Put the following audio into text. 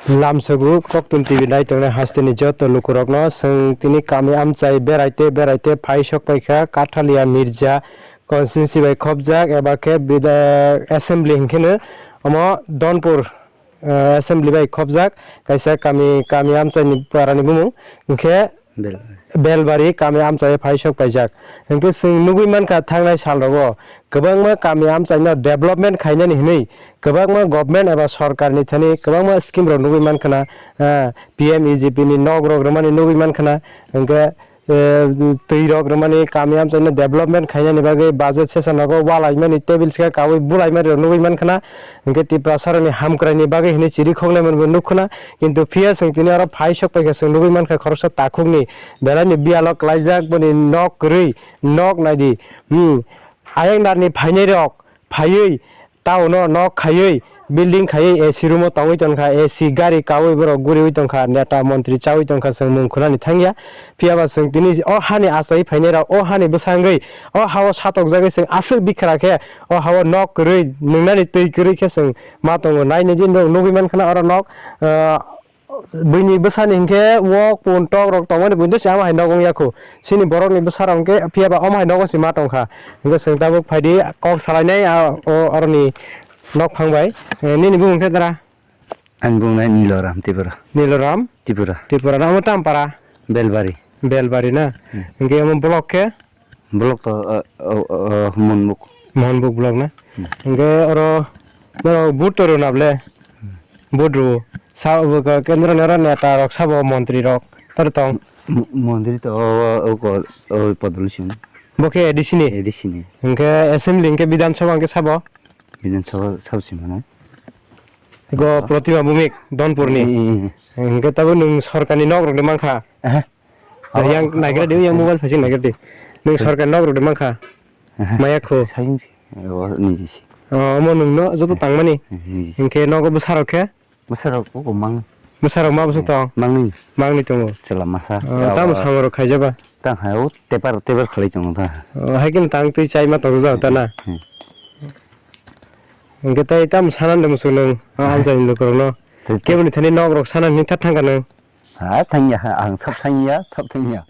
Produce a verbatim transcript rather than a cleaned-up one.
Lamsogo Koktun T V nai tongnai hasteni joto lukurokno chwng tini kami amchai beraite beraite phai sok paikha Kathalia Mirza constituency bai khopjak eba khe bida-, assembly hinkheno omo Donpur, eh, assembly bai khopjak kaisa kami, kami amchaini parani bumung hinkhe Bel. Belbari kami amchai phai sok paijak. Hinkhe chwng nugwi mankha thangnai salrogo kwbangma kami amchaino development khainani hinwi kwbangma government eba sorkarni thani kwbangma scheme rok nugwi mankhana, ah, P M E G P ni nok rok rwmani nugwi mankhana. Hinkhe, eh, twi rok rwmani kami amchaino development khainani bagwi budget session rogo walaimani table sika kawi bulaimani rok nugwi mankhana. Hinkhe Tiprasarokni hamkraini bagwi hinwi chiri khoknai manbo nukkhwna, kintu phiya chwng tini oro phai sok paikha chwng nugwi mankha khoroksa takhukni belaini biyalo klaijak boni nok kwrwi nok naidi. Hmm. Ayang darni phainairok phaiwi town-o nok khaiwi building khaiwi A C room-o tongwi tongkha, A C gari kawi borok guriwi tongkha, neta montri chawi tongkha chwng mung khwnani thangya. Phiyaba chwng tini o hani achai phainairok o hani bwsangwi o hao satokjagwi chwng aswk bikhra khe o hao nok kwrwi nwngnani twi kwrwi khe chwng ma tongo. Nainai di nog nugwi mankha na oro nok, ah, buini bwsani hinkhe wok pun tok rok tongmani buini se ama hai nok wngya khu. Chini borokni bwsarok hinkhe phiyaba omo hai nogo se ma tongkha. Hinkhe chwng tabuk phaidi kok salainai, ah, o oroni nok phang bai. Eh, nini bumung khe dara? Ani bumung nai Niloram Tripura. Niloram? Tripura. Tripura na omo Tampara? Belbari. Belbari na? Hmm. Hinkhe omo block khe? Block to, uh, uh, uh, Monbuk. Monbuk block na? Hmm. Hinkhe oro norok vote to rwna ble? Hmm. Vote rw. Sa, uh, kendro ni oro neta rok sabo montri rok. Tor tong? M-, montri to, uh, uh, uh, Podol Singh. Bo khe A D C ni? A D C ni. Hinkhe assembly hinkhe Bidhan Sabha hinkhe sabo? Bidhan Sabha sabo se mano. Ego Protima Bhumik, Donpurni. Eh, eh, eh. Hingke tabuk nwng sorkarni nok rok de mankha. Aha. Yang naigra de, yang mobile phasing naigra de. Nwng sorkarni nok rok de mankha. Aha. Maya kho. Sayung si. O, niji si. O, omo nwngno joto tangmani. Eh, niji si. Hingke nogo bwsarok khe? Bwsarok koko mang. Bwsarok ma bwswk tong? Mangni. Mangni tongo. Chwla masa. O, tamo samung rok khaijaba? Tang hai o tepar, tepar khalai tongo ta. O, hai khe tang twi chai ma tongjak ta na? Hmm. Hingke tei tamo sana de muchung nung, o amchaini lukurokno. Tei, tei. Keboni thani nok rok sana hinwi thak thangkha nung. Ha, thangya, ha, ang sab thangya, thab thangya.